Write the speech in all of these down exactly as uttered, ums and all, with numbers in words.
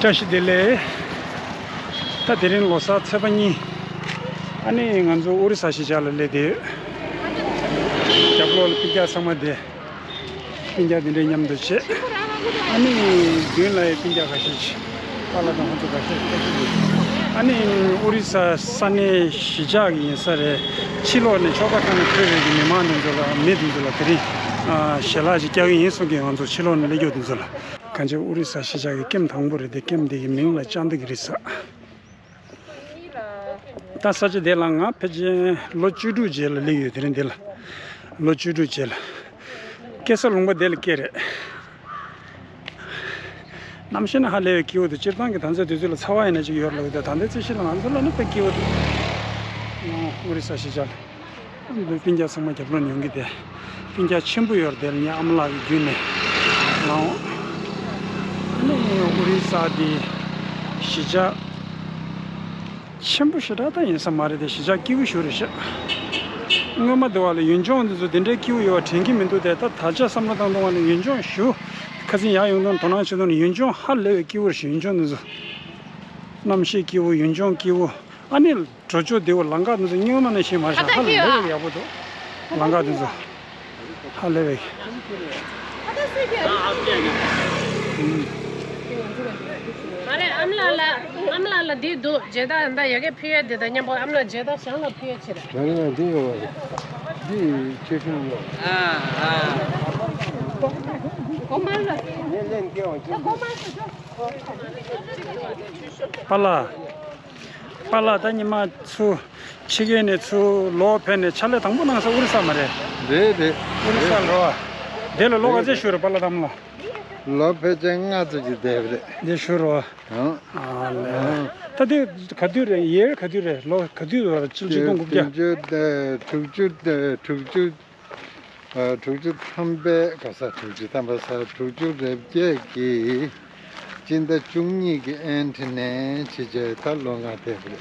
བཀྲ་ཤིས་བདེ་ལེགས། ད་དེ་རིང་ལོ་གསར་ཚེས་པ་གཉིས། ཨ་ནི་ང་ཚོ་ཨོ་རི་ས་གཞིས་ཆགས་ལ་སླེབས་བསྡད་ཡོད། རྒྱབ་ལོགས་ལ་སྤུན་ཀྱག་ཚང་མ་བསྡད། སྤུན་ཀྱག་དེ་འདྲས་མཉམ་དུ་བྱས། ཨ་ནི་མདུན་ལ་ཡི་སྤུན་ཀྱག་ཁ་ཤས་ཤིག་པཱ་ལགས་དང་ཁོང་ཚོ་ཁ་ཤས་ཤིག་བཀྲ་ཤིས་བདེ་ལེགས། ཨ་ནི་ཨོ་རི་ས་ས་གནས་གཞིས་ཆགས་ཀྱི་ཡིན་ས་རེད། ཕྱི་ལོགས་ནས་ཆོལ་ཁ་ཁག་ནས་ཕེབས་པའི་མི་མང་དེ་ཚོ་ལ་མི་དེ་ཚོ་ལ་དེ་རིང་ཞལ་ལག་ཅིག་བཀྱག་གི་ཡིན་གསུང་གི། ང་ཚོ་ཕྱི་ལོགས་ནས་སླེབས་རྒྱུ་དེ་ཚོ་ལ། གང་ཅི་ཨོ་རི་ས་གཞིས་ཆགས་ཀྱི་ཀེམ་དང་པོ་རེད་དེ། ཀེམ་དེ་གི་མིང་ལ་ཅང་ཏི་གི་རི་ས། ད་ས་ཆ་དེ་ལ་ང་ཕལ་ཆེར་ལོ་བཅུ་དྲུག་རྗེས་ལ་སླེབས་ཡོད། དེ་རིང་འདི་ལ་ལོ་བཅུ་དྲུག་རྗེས་ལ། སྐྱེ་ས་ལུང་པ་དེ་ལ་སྐྱེས་རེད། གནམ་གཤིས་ནི་ཧ་ལས་པའི་སྐྱིད་པོ་འདུག་སྤྱིར་བཏང་གི་ད་ལྟའི་དུས་ཚོད་ལ་ཚ་བ་ཡིན་ན་ཅིག་ཡོད་རེད་ལབ་ཀྱི་འདུག་ད་ལྟའི་ཚེས་གཞི་ལ་ང་ཚོ་ལ་ནི་དཔེ་སྐྱིད་པོ་འདུག་ཨོ་རི་ས་གཞིས་ཆགས་ལ། འདི་སྤུན་ཀྱག་ཚང་མ་རྒྱབ་ལོགས་ནས་ཡོང་གི་དེ། སྤུན་ཀྱག་ཆེན་པོ་ཡོད་རེད་དེ། ངའི་ཨ་མ་ལགས་ཀྱི་བརྒྱུད་ནས་ལའོ། ཨ་ནི་ཨོ་རི་ས་དེ་གཞིས་ཆགས་ཆེན་པོ་ཞེ་དྲག་ད་ཡིན་ས་མ་རེད་དེ། གཞིས་ཆགས་སྐྱིད་པོ་ཞིག་རེད་ཤག་སྔོན་མ་དེ་བ་ལ་ཡུལ་ལྗོངས་འདི་ཚོ་དེ་འདྲའི་སྐྱིད་པོ་ཡོད་པ་དྲན་གྱི་མི་འདུག་དེ། ད་ད་ཆ་བསམ་བློ་བཏང་དུས་ང་ནི་ཡུལ་ལྗོངས་ཞུ། ཁ་སང་ཡར་ཡོང་དུས་དོ་སྣང་བྱེད་དུས་ནི་ཡུལ་ལྗོངས་ཧ་ལས་པའི་སྐྱིད་པོ་རེད་ཤག་ཡུལ་ལྗོངས་འདི་ཚོ། གནམ་གཤིས་སྐྱིད་པོ། ཡུལ་ལྗོངས་སྐྱིད་པོ། ཨ་ནི་འགྲོ་ཕྱོགས་དེ་བོ་ལམ་ཁ་དེ་ཚོ་སྔོན་མ་ནང་བཞིན་མ་རེད་ཤག་ཧ་ལས་པའི་ཡག་པོ་འདུག་ལམ་ཁ་དེ་ཚོ་ཧ་ལས་པའི། ཨ་རེ། ཨ་མ་ལགས་ལ། ཨ་མ་ལགས་ལ་འདི་འདུག་མཇལ་དར་འདི་ཡ་གི་ཕུལ་ཡ། འདི་དང་མཉམ་པོ་ཨ་མ་ལགས་མཇལ་དར་ཞང་ལ་ཕུལ་ཡ་བྱེད་ར། ང་ལ་འདི་ཡོད་པ་རེད། འདི་ཁྱེད་ཤོད་ཡོད། ཨ་ཨ། གོ་མ་ལ། ངས་ལན་སྐྱེལ་བ་ཅིན། པཱ་ལགས། པཱ་ལགས། ད་ཉི་མ་ཚུར་ཕྱི་རྒྱལ་ནས་ཚུར་ལོག་ཕེབས་ནས་ཕྱག་ལས་དང་པོ་གནང་ས་ཨོ་རི་ས་མ་རེད། རེད་རེད། ཨོ་རི་ས་རེད་བ། དེ་ལ་ལོ་ག་ཚོད་བཞུགས་རེད་པཱ་ལགས་དམ་ལ། ལོ་ཕལ་ཆེར་ལྔ་ཙམ་ཅིག་བསྡད་པ་རེད། དེ་བཞུགས་རེད་བ། ཨང་། ཨ་ལས། ཨང་། ད་དེ་ག་དུས་རེད། ཡར་ག་དུས་རེད། ལོ་ག་དུས་རེད། ཆིག་སྟོང་དགུ་བརྒྱ། དྲུག་ཅུ་དྲུག་ཅུ་དྲུག་ཅུ། ཨ། དྲུག་ཅུ་ཐམ་པའི་ག་ས། དྲུག་ཅུ་ཐམ་པ་ས། དྲུག་ཅུ་རེ་བརྒྱད་ཀྱི་སྤྱི་ཟླ་བཅུ་གཉིས་ཀྱི་ཨེན་ཌི་ནས་ཕྱི་རྒྱལ་ད་ལོ་ལྔ་ཕེབས་པ་རེད།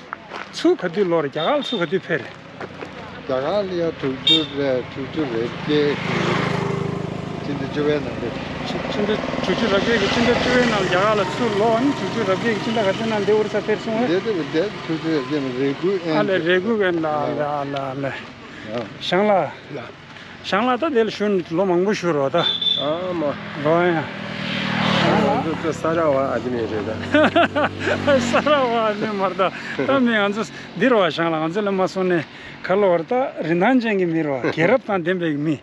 ཚུར་ག་དུས་ལོག་རེད། རྒྱ་གར་ལ་ཚུར་ག་དུས་ཕེབས་རེད། རྒྱ་གར་ལ་ཡ་དྲུག་ཅུ་རེ། དྲུག་ཅུ་རེ་བརྒྱད་ཀྱི་སྤྱི་ཟླ་བཅུ་པའི་ནང་རེད། སྤྱི་ཟླ། དྲུག་ཅུ་རེ་བརྒྱད་ཀྱི་སྤྱི་ཟླ་བཅུ་པའི་ནང་རྒྱ་གར་ལ་ཚུར་ལོག་ཨ་ནི་དྲུག་ཅུ་རེ་བརྒྱད་ཀྱི་སྤྱི་ཟླ་ག་ཚོད་ནང་འདི་ཨོ་རི་ས་ཕེབས་སོང་ངས། འདི་ལྟ་བུ་འདི་དྲུག་ཅུ་རེ་བརྒྱད་ནས་རེ་དགུའི་ཨ་ཨེན་ལས། ཌི་རེད། རེ་དགུ་གི་ཨ་ལས། ཨ་ལས། ཨ་ལས། ཨ། ཞང་ལགས། ཞང་ལགས་ད་དེ་ལ་བཞུགས་ལོ་མང་པོ་བཞུགས་རེད་བ་ད། ཨ་མ། རོ་ཡ། ང་ཚོ་ད་ས་ར་བ་ཨ་ཅི་མེ་རེད་ད། ས་ར་བ་ཨ་ཅི་མེ་མ་རེད་ད། ད་མི་ང་ཚོ་འདི་རེད་བ། ཞང་ལགས། ང་ཚོ་ལ་མ་སོང་ནས་ག་ལོ་བར་ད་རིན་ཐང་ཅན་གྱི་མི་རེད་བ། རྒྱལ་རབས་དང་ལྡན་པའི་མི།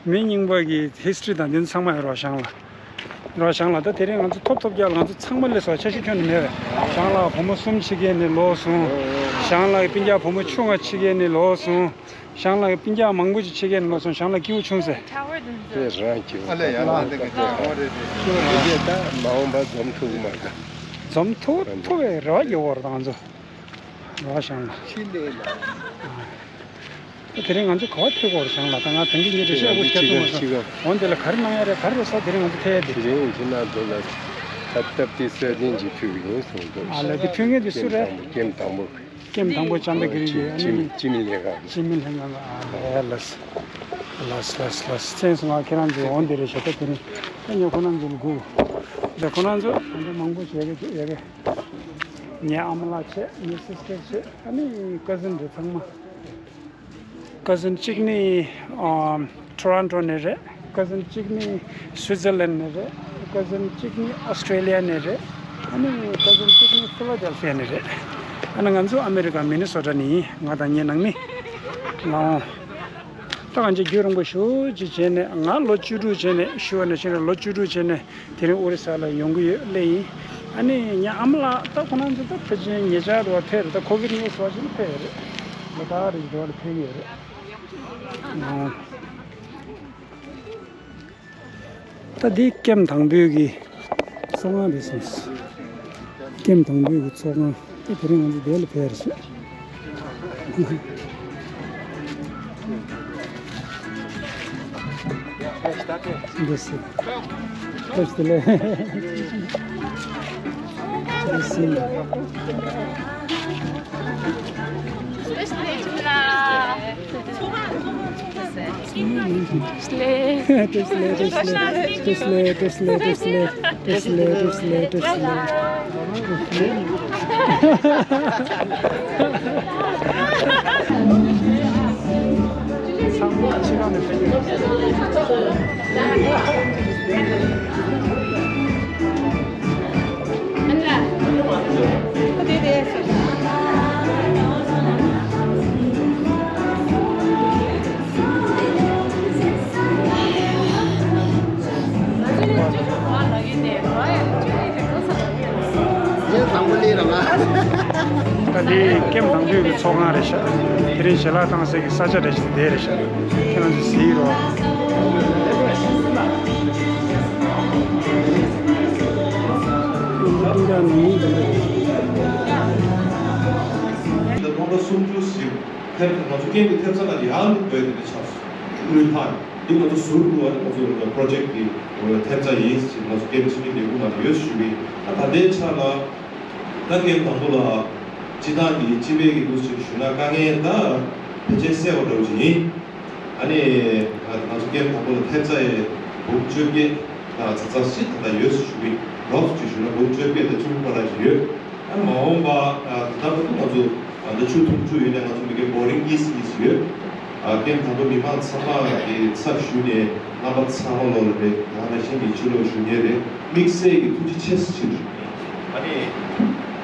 མི་རྙིང་པ་གི་ཧིས་ཊོ་རི་དང་འདི་ཚོ་ཚང་མ་ཡོད་རེད་བ། ཞང་ལགས། རེད་བ། ཞང་ལགས། ད་དེ་རིང་ང་ཚོ་ཐོབ་ཐོབ་རྒྱག་ལ་ང་ཚོ་ཚང་མ་སླེབས་སོང་། འཆར་གཞི་ཁྱོན་ནས་མེད་པས། ཞང་ལགས་བུ་མོ་གསུམ་ཕྱི་རྒྱལ་ནས་ལོག་སོང་། ཞང་ལགས་ཀྱི་སྤུན་ཀྱག་བུ་མོ་ཆུང་བ་ཕྱི་རྒྱལ་ནས་ལོག་སོང་། ཞང་ལགས་ཀྱི་སྤུན་ཀྱག་མང་པོ་ཅིག་ཕྱི་རྒྱལ་ནས་ལོག་སོང་། ཞང་ལགས་སྐྱིད་པོ་བྱུང་ཟེར། དེ་རང་གི་ཨ་ལས། ཡང་ལ་འདི་ག་ཅེ་ཧོ་རེད་དེ། ཤོ་རེད། དེ་ད་མ་འོངས་པ་འཛོམས་ཐུབ་ཀྱི་མ་རེད། འཛོམས་ཐུབ་ཐུབ་པའི་རེ་བ་རྒྱག་གི་ཡོད་རེད་ད་ང་ཚོ། རེད་བ། ཞང་ལགས། ཕྱི་ལས་ལ། ཨ། དེ་རིང་ང་ཚོ་ག་པར་ཕེབས་དགོས་རེད་ཞང་ལགས། ད་ང་ད་གིན་ཉིན་རེ་བཤད་དགོས་ཁྱད་མཚར་མ་སོང་། འོ་འདི་ལ་ག་རེ་གནང་ཡ་རེད། ག་རེ་རེད་ཟེར། དེ་རིང་ང་ཚོ་ཕེབས་ཡ་དེ། དེ་རིང་ཁྱེད་རྣམ་ཚོ་ལ་ཐབ་ཐབ་ཏི་སྲོལ་རྒྱུན་གྱི་ཕུལ་གྱི་ཡིན་གསུངས་འདུག་ཨ་ལས། དེ་ཕུལ་མཁན་དེ་སུ་རེད། ཀེམ་དང་པོ། ཀེམ་དང་པོ་ཅང་ཏི་གི་རི་ཡོད། ཨ་ནི་ཅི་མི་ལེ་ག། ཅི་མི་ལེ་ག། ཨ་ལས། ལགས་ལགས་ལགས། མཚན་སོང་ང་ཁྱེད་རང་ཚོའི་འོ་འདི་རེད་ཤག་ད་དེ་རིང་ད་ངས་ཁོ་རང་ཚོ་ལ་སྒུག་ད་ཁོ་རང་ཚོ་ད་མང་པོ་ཞིག་ཡོད་གི་ཡོད་གི། ངའི་ཨ་མ་ལགས་བྱས། ངའི་སིས་ཊར་བྱས། ཨ་ནི་ཀ་ཟིན་རེད་ཚང་མ། ཀ་ཟིན་གཅིག་ནི་ཨམ་ཊོ་རོན་ཊོ་ནས་རེད། ཀ་ཟིན་གཅིག་ནི་སུའི་ཛར་ལན་ནས་རེད། ཀ་ཟིན་གཅིག་ནི་ཨོ་སི་ཊྲེ་ལི་ཡ་ནས་རེད། ཨ་ནི་ཀ་ཟིན་གཅིག་ནི་ཕི་ལ་ཌེལ་ཕི་ཡ་ནས་རེད། ཨ་ནི་ང་ཚོ་ཨ་མེ་རི་ཀ་མི་ནི་སོ་ཊ་ནས་ཡིན། ང་དང་ངའི་ནང་མི་ལའོ། ད་གང་ཅི་རྒྱུན་རིང་པོ་ཞེ་ཅིག་བྱས་ནས། ང་ལོ་བཅུ་དྲུག་བྱས་ནས་ཞུ་བ་ནང་བཞིན་རེད། ལོ་བཅུ་དྲུག་བྱས་ནས་དེ་རིང་ཨོ་རི་ས་ལ་ཡོང་གི་ཡོད་ལེ་ཡིན། ཨ་ནི་ངའི་ཨ་མ་ལགས་ད་ཁོ་རང་ཚོ་ད་ཕལ་ཆེར་ཉེ་ཆར་དུ་བ་ཕེབས་རེད། ད་ཁོ་ཝིཌ་ནས་སོ་ཞིག་ཕེབས་རེད། ལོ་ལྟར་རེ་བཞིན་དུ་བ་ལ་ཕེབས་ཀྱི་ཡོད་རེད། ཨ། ད་འདི་ཀེམ་དང་པོའི་གི་ཚོགས་ཁང་རེད་གསུངས། ཀེམ་དང་པོའི་གི་ཚོགས་ཁང་། ད་དེ་རིང་ང་ཚོ་འདི་ལ་ཕེབས་རེད་ཤག་འདི་སི། ཁོས་དེ་ལས། འདི་སི། Tesla, Tesla, Tesla, Tesla, Tesla, Tesla, Tesla, Tesla, Tesla, Tesla. ད་འདི་ཀེམ་དང་པོའི་གི་ཚོགས་ཁང་རེད་ཤག་དེ་རིང་ཞལ་ལག་བཏང་སའི་གི་ས་ཆ་རེད་ཤག་དེ་རེད་ཤག་ཁྱེད་རང་ཚོས་གཟིགས་རོགས། ཐོག་མཐའ་སུམ་ཅུ་ཞིག་ཐེབས་ང་ཚོ་ཀེམ་གྱི་ཐེབས་རྩ་ལ་ཡར་བླུགས་དགོས་དེ་འདྲ་ཆགས་སོང་། དངུལ་ལྷག་འདི་ང་ཚོ་ཟུར་དུ་ང་ཚོ་པྲོ་ཇེཀ་གི་ཐེབས་རྩ་ཡིན་ཞེས་ང་ཚོ་ཀེམ་སྤྱི་མི་ལས་ཁུངས་ནང་ཡོད་ཞུ་གི། ད་ལྟའི་ཆ་ལ་ད་ཀེམ་དང་པོ་ལ་སྤྱི་བཏང་གི་སྤྱི་པའི་གི་འདུ་ཞིག་ཞུ་ན་དཀའ་ངལ་ད་ཕལ་ཆེར་སེལ་བ་འདྲ་བོ་ཅིག་ཡིན། ཨ་ནི་ང་ཚོ་ཀེམ་དང་པོ་ལ་ཐེབས་རྩ་ཡི་འབུམ་བཅོ་བརྒྱད་དང་ཚ་ཚ་ཞིག་ད་ལྟ་ཡོད་ཞུ་གི། རོབ་ཅིག་ཞུ་ན་འབུམ་བཅོ་བརྒྱད་དང་བཅུ་དགུ་བར་ཞིག་ཡོད། ཨ་མ་འོངས་པ་ད་ལྟ་བར་དུ་ང་ཚོ་ད་ཆུ་འཐུང་ཆུ་ཡོད་ནས་ང་ཚོ་མི་རྒན་བོ་རིང་གཉིས་གཉིས་ཡོད། ཀེམ་དང་པོ་མི་མང་ཚང་མ་གི་ཚབ་ཞུས་ནས་རྣམ་པ་ཚང་མ་ལོ་ལ་རེད། ང་ནང་བཞིན་གྱི་ཕྱི་ལོགས་ཞུ་མཁན་རེད། དམིགས་བསལ་གྱི་ཐུགས་རྗེ་ཆེ་ཞུ་ཞུ་ཡིན། ཨ་ནི་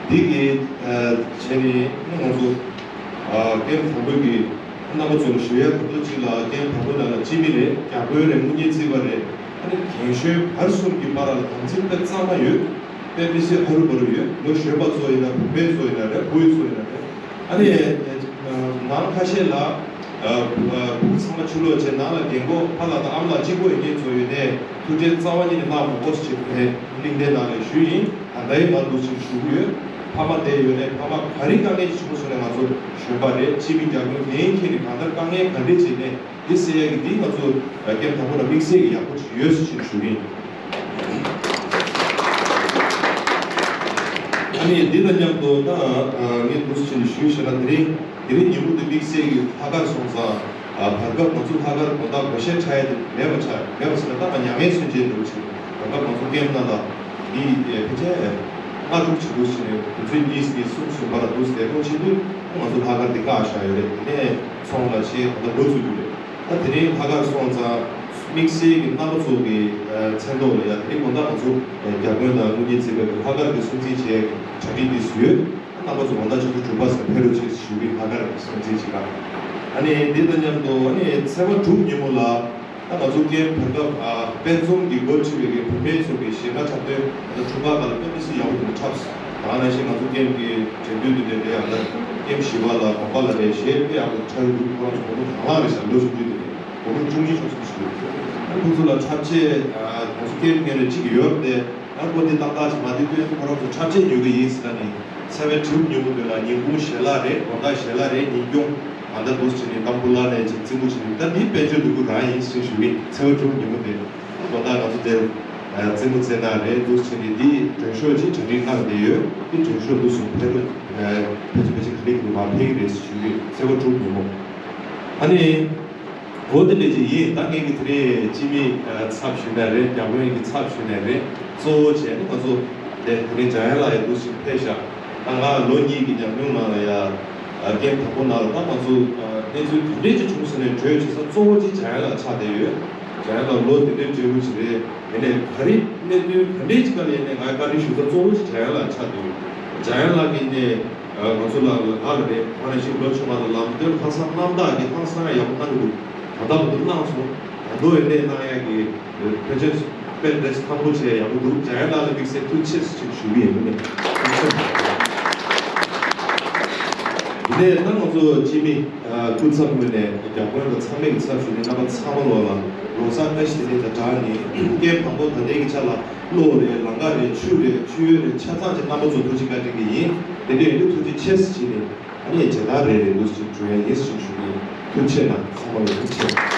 འདི་གི་བྱས་ནས་ང་ཚོ་ཀེམ་དང་པོ་གི་རྣམ་པ་ཚོ་ལ་ཞུ་ཡ་ག་ཚོད་ཅིག་ལ་ཀེམ་དང་པོ་ནང་ལ་སྤྱི་མི་རེད། བརྒྱ་དཔོན་རེད། དངུལ་གཉེར་རྩིས་པ་རེད། ཨ་ནི་རྒན་གཞོན་བར་གསུམ་གྱི་བར་ལ་དམ་ཚིག་དཔེ་གཙང་མ་ཡོད། དཔེ་མི་སྲིད་ཕ་རུ་བ་རུ་ཡོད། ལོ་གཞོན་པ་ཚོ་ཡིན་ན་བུད་མེད་ཚོ་ཡིན་ན་རེད། བུ་ཡི་ཚོ་ཡིན་ན་རེད། ཨ་ནི་ནང་ཁ་ཤས་ལ་བུ་ཚང་མ་ཕྱི་ལོགས་བྱས། ནང་ལ་རྒན་གོག་ཕ་ལགས་དང་ཨ་མ་ལགས་གཅིག་པོ་ཡིན་མཁན་ཚོ་ཡོད་ནས་ཐུགས་རྗེ་རྩ་བ་ཉིད་ནས་གནང་དགོས་སྐོར་ཞིག་བས་གླིང་ཕྲན་ནང་ལ་ཞུས་ཡིན། ད་ལྟའི་ང་འདུག་ཅིག་ཞུ་གི་ཡོད། ཕ་མ་བསྡད་ཡོད་ནས་ཕ་མ་ག་རེ་དཀའ་ངལ་ཞིག་བྱུང་སོང་ནས་ང་ཚོ་གཞོན་པ་རེད། སྤྱི་མི་རྒྱ་དགོན་ལྷན་ཁྱེར་ནས་གང་ལྟར་དཀའ་ངལ་ག་འདྲས་བྱས་ནས་འདི་སེལ་ཡ་གི་འདི་ང་ཚོ་ཀེམ་དང་པོ་ལ་དམིགས་བསལ་གྱི་ཡག་པོ་ཅིག་ཡོད་ཟེར་ཞུ་གི་ཡིན། ཨ་ནི་འདི་དང་མཉམ་དུ་ད་ངས་འདུག་ཅིག་ཞུས་ཤེ་ན། དེ་རིང་དེ་རིང་ཉིན་མོ་འདི་དམིགས་བསལ་གྱི་ལྷག་དཀར་སོང་ཙང་། བར་སྐབས་ང་ཚོ་ལྷག་དཀར་དགོང་དག་སྒོར་གཞས་འཁྲབ་ཡ་དེ་མེད་པ་ཆགས། མེད་པ་ཟེར་ན་ད་ང་མྱ་ངན་སུན་འབྱིན་འདྲ་བོ་ཅིག་བར་སྐབས་ང་ཚོ་ཀེམ་ནང་ལ་འདི་ཕལ་ཆེར་ལྔ་དྲུག་ཅིག་འདུག་ཟེར་ནས་དུས་ཚོད་གཉིས་གཉིས་གསུམ་གསུམ་བར་ལ་འདུག་ཟེར་ཁོང་ཕྱིན་དུས་ང་ཚོ་ལྷག་དཀར་འདི་བཀག་བཞག་ཡོད་རེད། དེ་ནས་ཚོང་ལ་ཆེད་ད་ལྟ་འགོ་བཙུགས་རྒྱུ་རེད། ད་དེ་རིང་ལྷག་དཀར་སོང་ཙང་དམིགས་བསལ་གྱི་རྣམ་པ་ཚོ་གི་མཚན་ཐོག་ལ་ཡ་དེ་རིང་དགོང་དག་ང་ཚོ་རྒྱ་དཔོན་དང་དངུལ་གཉེར་རྩིས་པའི་ལྷག་དཀར་གྱི་སྲུང་བརྩི་བྱས་གྲ་སྒྲིག་འདི་བཟོས་ཡོད། རྣམ་པ་ཚོ་དགོང་དག་ཆུ་ཚོད་དྲུག་པ་ཙམ་ཕེབས་རོགས་བྱེད་ཞུ་གི། ལྷག་དཀར་གྱི་སྲུང་བརྩི་བྱེད་ག་ཨ་ནི་འདི་དང་མཉམ་དུ་ཨ་ནི་ཚེས་པ་དྲུག་ཉིན་མོ་ལ་ད་ང་ཚོ་ཀེམ་བར་སྐབས་ཨ་དཔལ་འཛོམས་ཀྱི་འགོ་ཁྲིད་པའི་གི་བུད་མེད་ཚོ་གི་གཞས་སྒར་འཁྲབ་སྟོན་ད་ལྟ་འཁྲུག་པ་སྒང་ལ་དཔེ་མི་སྲིད་ཡག་པོ་འདུག་འཁྲབ་སོང་། ད་ནང་བཞིན་ང་ཚོ་ཀེམ་གྱི་འགྲན་བསྡུར་འདི་འདྲ་འདྲ་ཡང་ད་ཀེམ་བཞི་པ་ལ་གོམ་པ་ལ་རེད། གཞས་དཔེ་ཡག་པོ་འཁྲབ་འདུག་ཁོ་རང་ཚོ་སྒོར་མོ་གང་ལགས་རེད་ཤག་ལོ་ཆུང་ཆུང་དེ་རེད། སྒོར་མོ་བཅུ་གཉིས་བཅུ་གསུམ་ཞིག་རེད། ཁོང་ཚོ་ལ་འཁྲབ་ཆས་ཨ་ང་ཚོ་ཀེམ་ངན་རེ་གཅིག་ཡོད་རེད་དེ། ཨ་ཁོ་འདི་ཏག་ཏག་ཅིག་མ་བསྡད་དུས་ཁོ་རང་ཚོ་འཁྲབ་ཆས་ཉོ་གི་ཡིན་ཟེར་ནས་ཚེས་པའི་དྲུག་ཉིན་མོ་དེ་ལ་ཉིན་གུང་ཞལ་ལག་རེད། དགོང་དག་ཞལ་ལག་རེད། ཉིན་གུང་ཨ་ད་འདུག་བྱས་ནས་ཏམ་བུ་ལ་ནས་ཅིག་རྩེད་མོ་བྱས་ནས། ད་འདི་དཔལ་འབྱོར་འདུ་གུ་རང་ཡིན་ཞེས་ཞུ་གི། ཚེས་པ་དྲུག་ཉིན་མོ་དེ་དགོང་དག་ང་ཚོ་དེར་རྩེད་མོ་རྩེ་ན་རེད། འདུག་བྱས་ནས་འདི་མགྲོན་ཤོག་ཅིག་གྲ་སྒྲིག་གནང་བསྡད་ཡོད། འདི་མགྲོན་ཤོག་འདུག་སོང་ཕེབས་རོགས། ཕལ་ཆེར་ཕལ་ཆེར་ག་ལེགས་ཀྱི་མ་ཕེབས་ཀྱི་རེད་ཞུ་གི། ཚེས་པ་དྲུག་ཉིན་མོ་ཨ་ནི། འོ་དེ་འདྲ་ཅིག་ཡིན། ད་ངེད་ཀྱི་དེ་རིང་སྤྱི་མི་ཚབ་ཞུས་ན་རེད། རྒྱ་དཔོན་གྱི་ཚབ་ཞུས་ན་རེད། གཙོ་བོ་བྱས་ནས་ང་ཚོ་དེ་དེ་རིང་འཇམ་དབྱངས་ལགས་ཡང་འདུག་ཅིག་ཕེབས་ཤག་ད་ང་ལོ་གཉིས་ཀྱི་ཉམས་མྱོང་ནང་ལ་ཡ་ཀེམ་དང་པོ་ནང་ལ་ད་ང་ཚོ་གནས་ཚུལ་ག་འདྲས་ཅིག་བྱུང་ཟེར་ནས་གྲོས་བྱེད་ས་གཙོ་བོ་ཅིག་འཇམ་དབྱངས་ལགས་ཆགས་བསྡད་ཡོད། འཇམ་དབྱངས་ལགས་ལོ་དེ་འདྲའི་བགྲེས་པོ་ཅིག་རེད། ཡིན་ནའི་ག་རེ་གནད་དོན་ག་འདྲས་ཅིག་སྒང་ལ་ཡིན་ནའི་ང་བཀའ་འདྲི་ཞུ་ས་གཙོ་བོ་ཅིག་འཇམ་དབྱངས་ལགས་ཆགས་བསྡད་ཡོད། འཇམ་དབྱངས་ལགས་ཀྱིས་ནས། ང་ཚོ་ལ་ལ་ལ་རེད། ཁོ་རང་ཞིག་ལོ་ཆུང་བ་དང་ལམ་སྟོན་ལྷག་བསམ་རྣམ་དག་གིས་ཧང་སང་ཡག་པོ་གནང་གི་འདུག་ད་ལྟ་བར་དུ་གནང་སོང་། ད་དུང་ཡང་ནས་གནང་ཡག་གི་ཕལ་ཆེར་དཔེ་འདྲ་ཞིག་ཐང་པོ་བྱས་ཡག་པོ་འདུག་འཇམ་དབྱངས་ལགས་ལ་དམིགས་བསལ་ཐུགས་རྗེ་ཆེ་ཞུ་གི་ཡིན། ངས་ད་ང་ཚོ་སྤྱི་མི་སྐུ་ཚབ་ངོས་ནས་རྒྱ་དཔོན་དང་ཚང་མས་ཀྱི་ཚབ་ཞུས་ནས་རྣམ་པ་ཚང་མ་ལོ་ལ་ལོ་གསར་བཀྲ་ཤིས་བདེ་ལེགས་དང་སྦྲགས་ནས་ཀེམ་དང་པོ་ད་ལྟའི་གི་ཆ་ལ། གློག་རེད། ལམ་ཁ་རེད། ཆུ་རེད། མཆོད་ཡོན་རེད། ཆ་ཚང་ཅིག་རྣམ་པ་ཚོ་ཐུགས་རྗེ་བཀའ་དྲིན་གྱི་ཡིན། དེ་འདྲ་ཡིན་དུས་ཐུགས་རྗེ་ཆེ་ཟེར་བྱས་ནས་ཨ་ནི་མཇལ་དར་རེ་རེ་འདུག་ཅིག་འགྲོ་ཡ་ཡིན་ཟེར་ཞུ་གི་ཡིན། ཐུགས་རྗེ་ཆེ་གནང་། ཚང་མ་ལ་ཐུགས་རྗེ་ཆེ།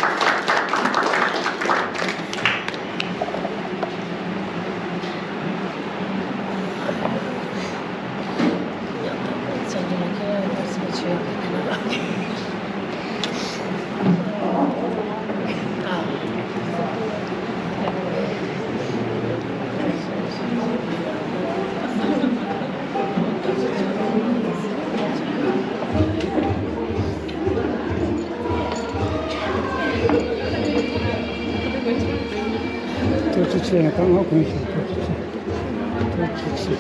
ཅེས་ད་ང་གོན་ཞིག་ཐོག་ཅིག་ཅིག་ཐོག་ཅིག་ཅིག་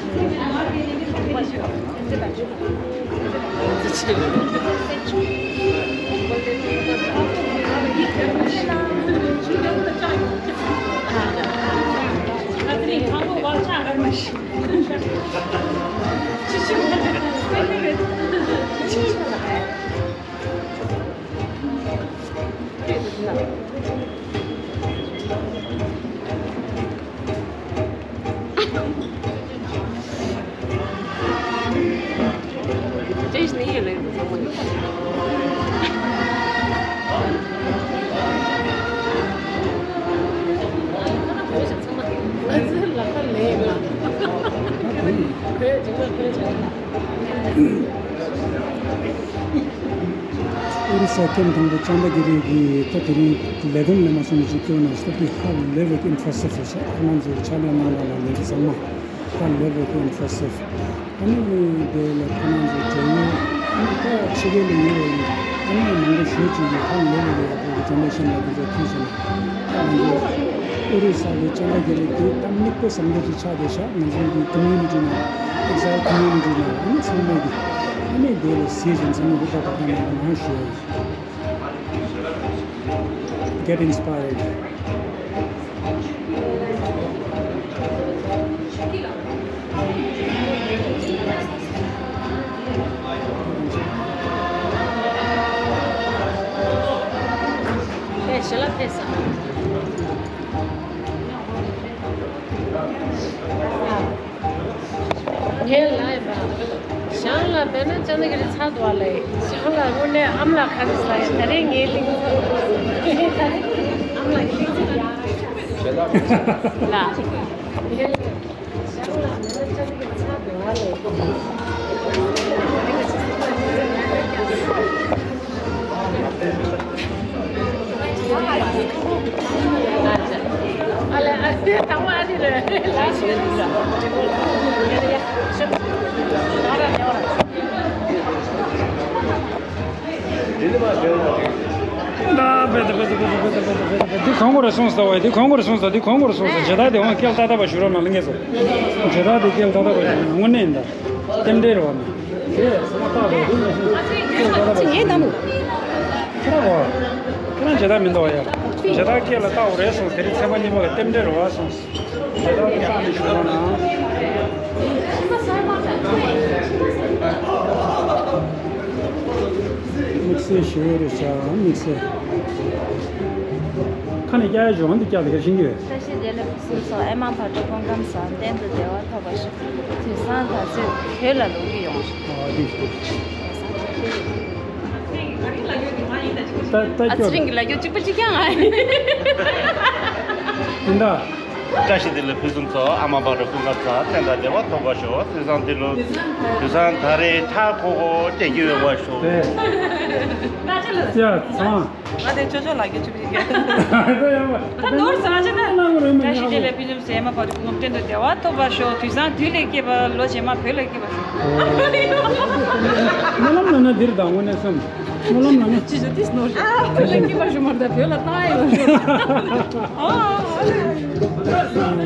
ཨོ་རི་ས་ཐེངས་དང་པོ་ཅམ་པ་གི་རི་གི་ད་དེ་རིང་ལས་དོན་ལས་མ་སོང་ནས་ཅིག་སྐྱོ་ན་སྟབས་བདེ་ཧ་ལས་པའི་impressive་རེད་ཤག་ཁོ་རང་ཚོའི་ཕྱག་ལས་གནང་སྟངས་ལ་ལས་ཀ་ཚང་མ་ཧ་ལས་པའི་impressive། ཨ་ནི་དེ་ལ་ཁོ་རང་ཚོ་འབྲེལ་ཡོད་ཨ་ནི་ད་ཕྱི་རྒྱལ་ལ་ཡོད་པའི་ཨ་ནི་མང་པོ་ཞེ་ཅིག་གིས་ཧ་ལས་པའི་ཡག་པོ་གི་donation་ལ་འདི་ཚོ་ཕུལ་སོང་། ང་ཚོ་ཨོ་རི་ས་གི་ཅམ་པ་གི་རི་དེ་ད་མིག་དཔེ་བཟང་པོ་ཅིག་ཆགས་བསྡད་ཤག་ང་ཚོའི་གི་community་ནང་exile community་ནང་ཨ་ནི་ཚང་མ་གི་ཨ་ནི་དེ་ལ་གཟིགས་བཞིན་ཚང་མ་ཧུར་ཐག་ད་ལྟ་ནང་ལ་ང་ཞུ་ཡ་ཡིན། Get inspired. ངས་ལབ་ཡིན་པ། ཞང་ལ་དཔེར་ན་ཅང་ནི་གི་རི་ཚ་དུ་བ་ལ་ཡིན། ཞང་ལ་དངོས་གནས་ཨམ་ལ་ཁ་རི་ས་ཡིན། ད་རེས་ངའི་གླིང་ཚ། ད་རེས་ཨམ་ལ་གི་གླིང་ཚ་ཡ། ཞལ་ལག་ལ། ཞང་ལ་དཔེར་ན་ཅང་ནི་གི་རི་ཚ་དུ་བ་ལ་ཡིན། འདི་གང་གོ་རེ་སོང་ཟེར་བ་འདི་གང་གོ་རེ་སོང་ཟེར་འདི་གང་གོ་རེ་སོང་ཟེར་བྱེ་བྲག་དེ་འོང་སྐད་ཏག་ཏག་པ་ཞུ་རོགས་གནང་ལ་ངེས་སོ། བྱེ་བྲག་དེ་སྐད་ཏག་ཏག་པ་ཞུ་རོགས་གནང་དངོས་གནས་ཡིན་ད། རྟེན་འབྲེལ་རེད་བ་ནི། དེ་ས་མ་ཏག་རེད་དེ་ནས་ཤིང་ཏག་ཏག་པ་ཅི་ངའི་གཏམ། ཁྱེད་རང་གོ། ཁྱེད་རང་བྱེད་ཐབས་མི་འདུག་ཡ། བྱེད་ཐབས་སྐད་ལ་བཏགས་རེད་སོང་དེ་རིང་ཚེས་པ་གཉིས་པ་གི་རྟེན་འབྲེལ་རེད་བ་སོང་། བྱེད་ཐབས་སྐད་བཏགས་ནས་ཞུ་རོགས་གནང་། དམིགས་བསལ་ཞེ་པོ་རེད་ཤག་དམིགས་བསལ། ཁ་ནས་སྐྱ་ཡ་གཞུང་དུ་སྐྱ་དེ་ག་ཤིང་གི། བཀྲ་ཤིས་བདེ་ལེགས་ཕུན་སུམ་ཚོགས། ཨེ་མ་བག་དྲོ་སྐུ་ཁམས་བཟང་། གཏན་དུ་བདེ་བ་ཐོབ་པར་ཤོག་དུས་བཟང་ད་གཟོད་བོད་ལ་ལོག་རྒྱུ་ཡོང་ཤོག་ཨ་དེ་ཞིག་ད་ད་ཨ་ཚེ་རིང་གི་ལ་རྒྱུ་གཅིག་པ་གཅིག་རྐྱང་ཨ་ཡིན་ད། བཀྲ་ཤིས་བདེ་ལེགས་ཕུན་སུམ་ཚོགས། ཨ་མ་བག་དྲོ་སྐུ་ཁམས་བཟང་། གཏན་དུ་བདེ་བ་ཐོབ་པར་ཤོག་དུས་བཟང་འདི་ལོ་དུས་བཟང་ད་རེས་མཐའ་འཁོར་འཁོར་སྐྱེ་རྒྱུ་ཡོད་པར་ཤོག་དེ་ཡ་ཚང་། ང་དེ་ཅོ་ཅོ་ལགས་ཀྱི་ཆུ་བཞི་ཡ། ད་ནོར་ཟ་ཅི་ན། བཀྲ་ཤིས་བདེ་ལེགས་ཕུན་སུམ་ཚོགས། ཨེ་མ་བག་དྲོ་སྐུ་ཁམས་བཟང་། གཏན་དུ་བདེ་བ་ཐོབ་པར་ཤོག་དུས་བཟང་དུས་ལས་སྐྱེས་པ། ལོ་རྗེས་མ་བོད་ལ་སྐྱེས་པར་ཤོག་སྨོན་ལམ་ལབ་ན་འདིར་དང་དངོས་གནས་སེམས། སྨོན་ལམ་ལབ་ན། ཅི་ཞིག་ཏིས་ནོར་ཞིག་བོད་ལ་སྐྱེས་པར་ཤོག་མར་ད་བོད་ལ་བཏང་ཡོད་ཤོག་ཨ་ཨ།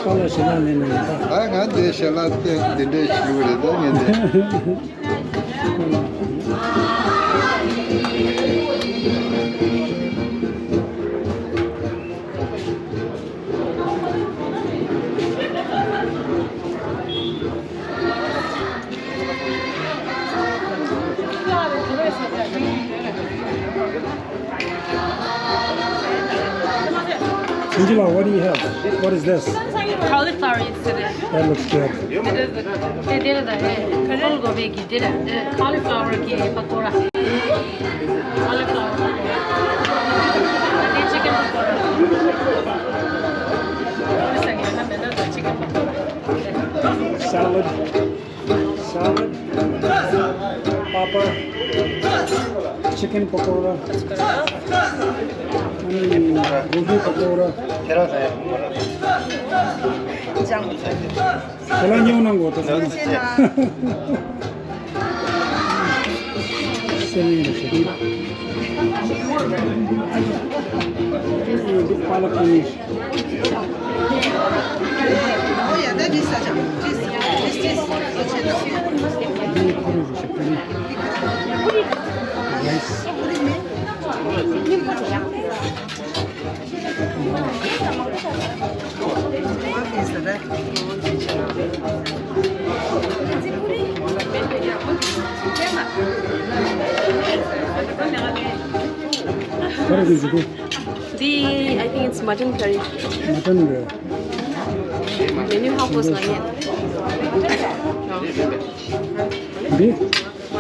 ཁ་ལ་ཞེ་ལ་ལེན་ན་ཡིན་ད། ཨ་ང་འདི་ཞལ་ལག་དེ་འདི་འདྲས་ཞུ་རེད་ད་ངས་འདི། Angela, what do you have? What is this? Cauliflower is today. That looks good. It is the, it is the, eh, Phool Gobi ki did it. Eh, cauliflower ki pakora. Cauliflower. Chicken pakora. Chicken pakora. Salad. Salad, papa, chicken pakora, gobi pakora. Kela nyong nang go ta. ཚེ་རིང་རེད་ཟེར་གི། འདི་པཱ་ལགས་པ་ནིར། Oh, yeah, that is such a, this, this, this, such a འདི་ཁོ་རང་རེད་ཟེར་གི། རའི་སི། ག་རེ་རེད་ཟེར་གི། འདི། I think it's mutton curry. མ་ཊན་རེད། Menu ཧ་གོ་སོང་ངས། འདི།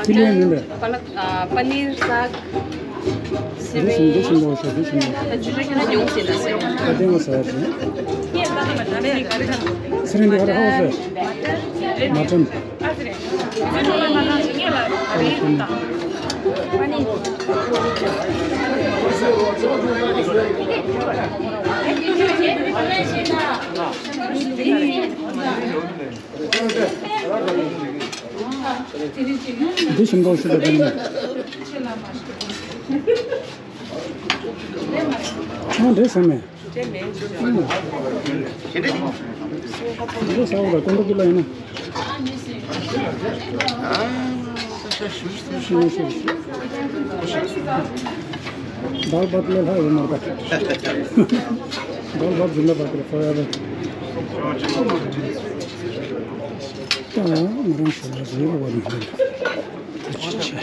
ཁི་ལེ་ནི་ལེ། པ་ལག་ཨ། པ་ནིར་སཱག་འདི་བཞིན་འདི་བཞིན་པོ་ཞོ། འདི་བཞིན་པོ། ད་ཇུ་ཇུ་ཁྱོད་ལ་ཉུང་ཟིན་ན་ཟེར། ད་ལྟའི་ང་ཟ་ཡ་ཟིན། ཚེ་རིང་འདི་ག་རེ་ཧ་གོ་སོང་། མ་ཊན། འདི་ཞིམ་པོ་ཞིག་ལ་འདི་ནི། ཨང་འདྲེ་ཟ་མེད། འདི་ཟ་བ་ལ་ཀོང་པོ་ཀི་ལ་ཡིན་ན། ཞིམ་པོ་ཞིག། དཱལ་བྷཊ་ལས་ལྷག་ཡོད་མ་རེད་པ། དཱལ་བྷཊ་ཛིན་དཱ་བྷཊ་རེད། ཧོ་ཡ་རེད། ད་ང་རང་ཚོ་ལ་རེད་པ་ནི་རེད། ཐུགས་རྗེ་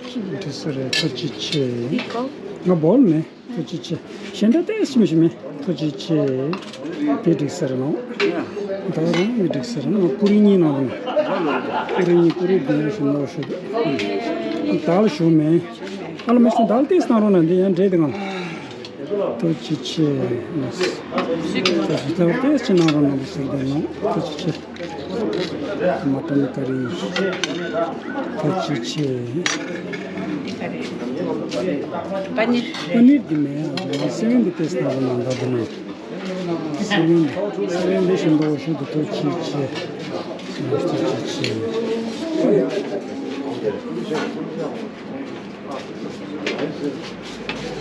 ཆེ། འདི་ཟེར་ཐུགས་རྗེ་ཆེ། ང་བོར་ནས། ཐུགས་རྗེ་ཆེ། གཞན་དག་ཏོག་ཙམ་ཞིམ་ཞིམ་མེད། ཐུགས་རྗེ་ཆེ། དེ་འགྲིག་ས་རེད་ལོ། ད་རང་མི་འགྲིག་ས་རེད་ལོ། པུ་རི་གཉིས་གནང་རོགས་གནང་། པུ་རི་གཉིས། པུ་རི་བདུན་ཞིམ་པོ་ཞིག་འདུག་དཱལ་ཞུ་མེད། ཨ་ལ་མི་ཤེས། དཱལ་ཏོག་ཙམ་གནང་རོགས་གནང་། འདི་ཡང་འདྲེས་འདུག་ཨང་། ཐུགས་རྗེ་ཆེ། ད་ཞུ་ཐབས་ཏོག་ཙམ་གནང་རོགས་གནང་། འདི་ཟེར་འདུག་ཨང་། ཐུགས་རྗེ་ཆེ། མ་ཊན་ཀ་རི། ཐུགས་རྗེ་ཆེ། པ་ནིར། པ་ནིར་འདི་མེད་ཨ། སེ་བན་འདི་ཏོག་ཙམ་གནང་རོགས་གནང་། ད་འདི་ནང་སེ་བན། སེ་བན་འདི་ཞིམ་པོ་ཞིག་འདུག་ཐུགས་རྗེ་ཆེ། ཐུགས་རྗེ་ཆེ།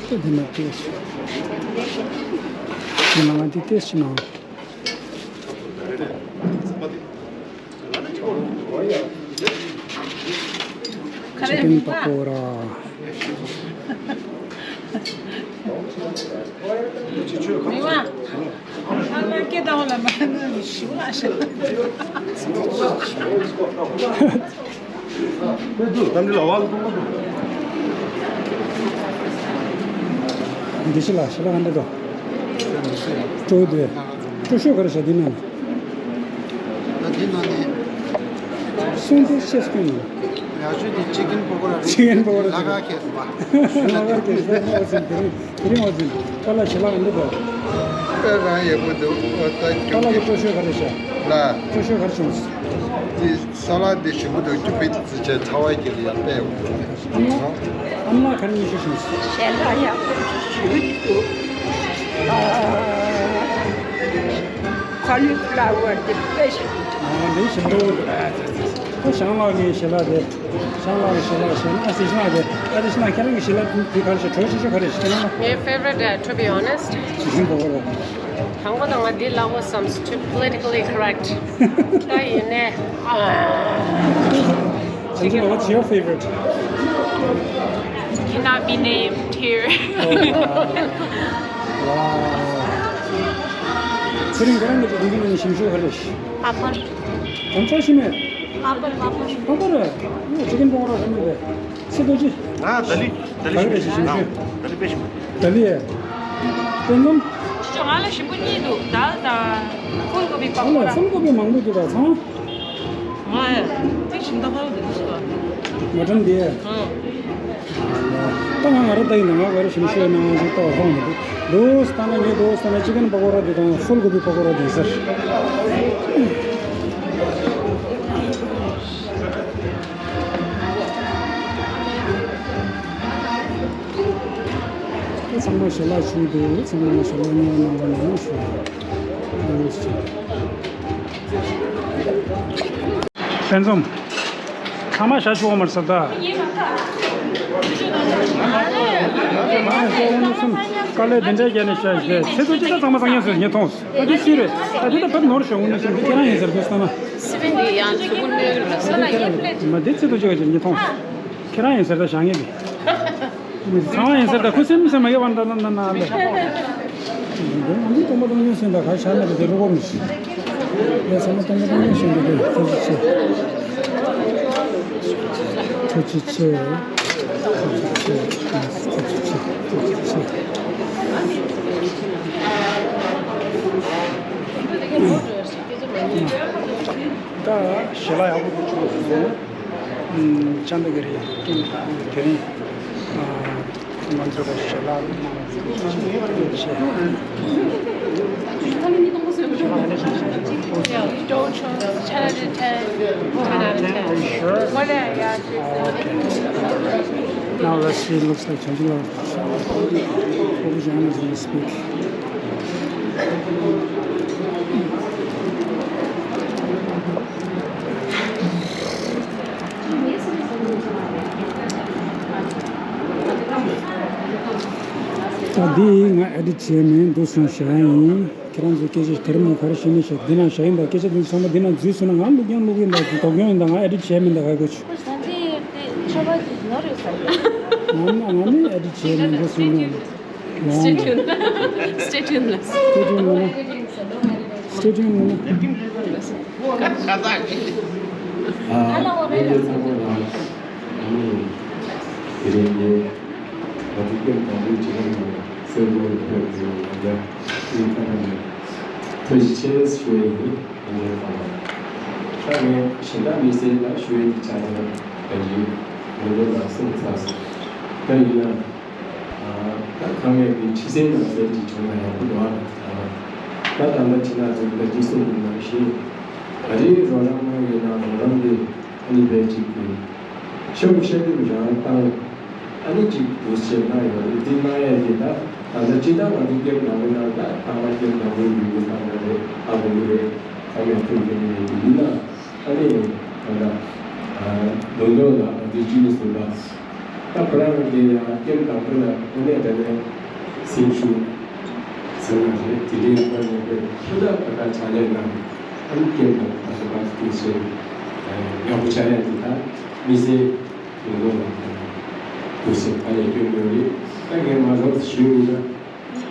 ད་འདི་ནང་ཏོག་ཙམ། འདི་ནང་འདི་ཏོག་ཙམ་གནང་། ཅི་ཀེན་པ་ཀོ་ར། འདི་ཤི་ལ་ཤི་ལ་ཧན་འདྲ་དོ། ཀྲོ་དེ། ཀྲོ་ཤོ་ག་རེ་བྱ་འདི་ན། ད་འདི་ན་ནི། སོང་དེ་ཤེས་སྐྱོན་ནི། ཡག་ཤོས་དེ་ཅི་ཀེན་པ་ཀོ་ར་རེད། ཅི་ཀེན་པ་ཀོ་ར་རེད། ལ་ཁ་ཁེ་སི་པ། ལ་ཁ་ཁེ་སི་པ་ནོ་ཟིན་དེ་རིང་། དེ་རིང་བ་ཟིན། ཀ་ལ་ཤི་ལ་འདི་དོ། དཔེ་རང་ཡག་པོ་འདུག་ཨོ་ད་ཀ་ལ་གི་ཀྲོ་ཤོ་ག་རེ་བྱ། ལ། ཀྲོ་ཤོ་ག་རེ་བྱུང་། དེ་ས་ལ་དེ་ཞིམ་པོ་འདུག་ཀྱུ་པིད་ཙི་ཆེ་ཚ་བ་གི་ལ་ཡག་པོ་ཡོད། ཨ་མ་ལགས། ཨ་མ་ལགས་ག་རེ་ཉོ་ཤོག་བྱུང་། ཞལ་ལག་ཡག་པོ་ཞིག་འདུག་ཨ། ཁོ་ལི་ཕ་ལ་ཝར་དེ་དཔེ་ཞིག་འདུག་ཨ་འདི་ཞིམ་པོ་འདུག་ཨ་ཙི་ཙི། ཁོ་ཞང་ལགས་ཀྱི་ཞལ་ལག་དེ། ཞང་ལགས་ཀྱི་ཞལ་ལག་ཞལ་ལག་ཨ་ཙི་ཞང་ལགས་དེ། ཨ་ཙི་ཞང་ལགས་ཁྱེད་རང་གི་ཞལ་ལག་དེ་ག་རེ་ཞིག་གྲོ་ཞིག་ཞིག་ག་རེ་ཞིག་ཁྱེད་རང་ལ། My favorite, uh, to be honest. ཞིམ་པོ་རེད། དང་པོ་དང་ང་འདི་ལ་བསམ། Too politically correct. ད་ཡིན་ནས། ཨ། Angela, what's your favorite? Cannot be named here. Oh, wow. Wow. ཚེ་རིང་ཁྱེད་རང་གི་དགུན་ཁྱིམ་ནང་ཞིམ་ཤོས་ག་རེ་རེད། པ་ཕར། གང་ཚ་ཞིམ་མེད། པ་ཕར། པ་ཕར། པ་ཕར་རེད། ཨོ་ཅི་ཀེན་པ་ཀོ་ར་རེད་མི་རེད། སི་ཏུ་ཅི། ང་ད་ལི། ད་ལི་ཞིམ་ཞིམ་ཞིམ་ཞིམ། ད་ལི་དཔེ་ཞིམ། ད་ལི་ཡ། དཔེ་ནམ། ཅོ་ང་ལ་ཞིམ་པོ་གཉིས་འདུག་དཱལ་དང་ཕུལ་གོ་བི་པ་ཀོ་ར། ཕུལ་གོ་བི་མང་པོ་འདུག་ད་ཚང་། ང་ཡ། དེ་ཞིམ་ད་ཧ་འདུག་ཟེར། མ་ཊན་དེ། ཨང་། ད་ང་ང་རང་ལྟ་ཡིན་ན། ང་ག་རེ་ཞིམ་ཤོས་ན་ཅིག་ལྟ་བ་ལྷོང་མི་འདུག་འདུག་ལྟ་ན། ངས་འདུག་ལྟ་ན་ཅི་ཀན་པ་ཀོ་ར་དེ་དང་ཧྥུལ་གོ་བི་པ་ཀོ་ར་དེ་ཟེར། ཚང་མ་ཞལ་ལག་ཞུས་འདུག་ཚང་མ་ཞལ་ལག་མཉམ་གནང་རོགས་གནང་ཞུ། ལྷན་འཛོམས། ཚང་མ་ཞལ་ཞུ་བ་མར་ཟབ་ད། དཀའ་ལས་དེ་འདྲའི་རྒྱབ་ནས་བཤད་བཤད། ཚེ་ཐུགས་ཅི་ད་ཚང་མ་སང་ཉན་ཟེར་ཉན་ཐོངས། ད་དེ་སུས་རེད། ད་དེ་ད་བབ་ནོར་བྱུང་ནས་སོང་། དེ་ཁྱེད་རང་ཡིན་ཟེར་དུས་ལྟ་ན། སི་པན་དེ་ཡང་ཚུར་ནོར་ལ་སོང་ན་ཡང་པ་ལས། མ་དེ་ཚེ་ཐུགས་ཅི་ག་ཅིག་ཉན་ཐོངས། ཁྱེད་རང་ཡིན་ཟེར་ད་བཞག་ངེས་པས། ཚང་མ་ཡིན་ཟེར་ད་ཁུ་སིམ་སིམ་མ་གི་བར་འདྲ་ན་ན་ན་ལེ། འདི་ང་འདི་སྟོང་པ་སྟོང་ཉུང་སེམས་དང་ག་ཆ་མེད་དེ་རུ་གོ་མི་ཤེས། ཡ་ཚང་མ་སྟོང་པ་སྟོང་ཉུང་སེམས་དེ་ཐུགས་རྗེ་ཆེ། ཐུགས་རྗེ་ཆེ། ཐུགས་རྗེ་ཆེ། ཐུགས་རྗེ་ཆེ། ཐུགས་རྗེ་ཆེ། ད་ཞལ་ལག་ཡག་པོ་བྱུང་སོང་། ཨུམ། ཅང་ད་གི་རེད། དེ་རིང་ང་ཚོ་ལ་ཞལ་ལག་གནང་བ་ཐུགས་རྗེ་ཆེ། Yeah, don't trust. Ten out of ten. Ten out of ten. Are you sure? One out of, yeah, seriously. Oh, okay. Now let's see. Looks like Chandra Babujan is going to speak. ད་འདི་ང་ཨེ་ཌིཊ་བྱས་མིན། འདུག་སོང་བཞག་ཡིན། ཁྱེད་རང་ཚོའི་སྐད་ཆ་དེར་མ་ག་རེ་བཤད་ནས་བཤད། འདི་ན་བཞག་ཡིན་ད། སྐད་ཆ་འདི་ཚང་མ་འདི་ན་འཛུལ་སོང་ན། ང་བླུག་ཀྱང་བླུག་གི་ཡིན་ད། འདི་དོགས་ཀྱང་ཡིན་ད། ང་ཨེ་ཌིཊ་བྱས་མིན་ད། ག་གོ་ཆུ། ང་་ནི་ང་ནི་ཨེ་ཌིཊ་བྱས་མིན། འདུག་སོང་ན། Stay tuned. Stay tuned. Stay tuned. Stay tuned. ཨ། དེ་རིང་ནི་ང་ཚོ་སྐྱབས་དང་པོའི་སྤྱི་ཁང་ནང་སེམས་ལོ་ལ་ཕེབས་ཏེ་ཡང་བསྐྱར་སྙིང་ཐག་པ་ནས་ཐུགས་རྗེ་ཆེ་ཞུ་ཡི་ཡིན། ཡིན་ནའི་ད་ལྟ་ངས་གཞན་དག་མི་སེར་ལ་ཞུ་ཡི་དེ་ཆ་ཚང་ག་ཡིན། ང་ཚོ་ལ་སེམས་ཚ་སོང་། ད་ཡིན་ན། ད་ཁ་ངེས་ཀྱི་ཕྱི་གསལ་ནང་གསལ་གྱི་བྱུང་ན་ཡག་པོ་འདུག་ཨ། ད་ད་ལྟ་ཕྱི་ནང་ཚོ་ད་ཅི་གསུང་གི་ནང་བཞིན། ག་རེ་རོགས་རམ་གནང་ཡོད་ན། རོགས་རམ་དེ་ཨ་ནི་བས་ཅིག་གི་ཤ་བོ་ཤ་དེ་རང་བཏང་། ཨ་ནི་ཅིག་འདུག་སེ་གནང་ཡོད་རེད། དེ་གནང་ཡས་དེ་ད་ད་ལྟ་ཅི་ད་ང་ཚོ་སྐྱབས་ནང་མི་ནང་ད་ད་ང་སྐྱབས་ནང་མི་ཡིན་གྱི་ཚང་མ་རེད། ཨ་བོ་མི་རེད། ཚང་མས་ཐུགས་རྗེ་ཆེ་ནས་དེ་ཡིན་ན། ཨ་ནི་ད་ལྟ་ལོན་ཌོན་ལ་ང་ཚོའི་སྤྱི་ནོར་ཟུར་པ། ད་ཁོ་རང་གིས་ཡང་སྐྱེམས་དང་པོ་ལ་དངོས་གནས་དྲང་གནས་སེམས་ཤུགས་ཟེར་བ་རེད། དེ་འདྲའི་ཐོག་ནས་དཔེ་ཤུགས་དྲག་ཕར་ཕྱག་ལས་གནང་། ཨ་ནི་སྐྱེམས་དང་པོ་ད་ཁོ་རང་ཐུགས་སེམས་ཡག་པོ་ཆགས་ཡ་དེ། ད་མི་སེར་ཡོངས་རྫོགས་ལ་ཐུགས་སེམས་ཕར་ལ་སྐྱོན་ཡོད་རེད། ད་ངས་མ་རབས་ཞུས་ཡིན་ན།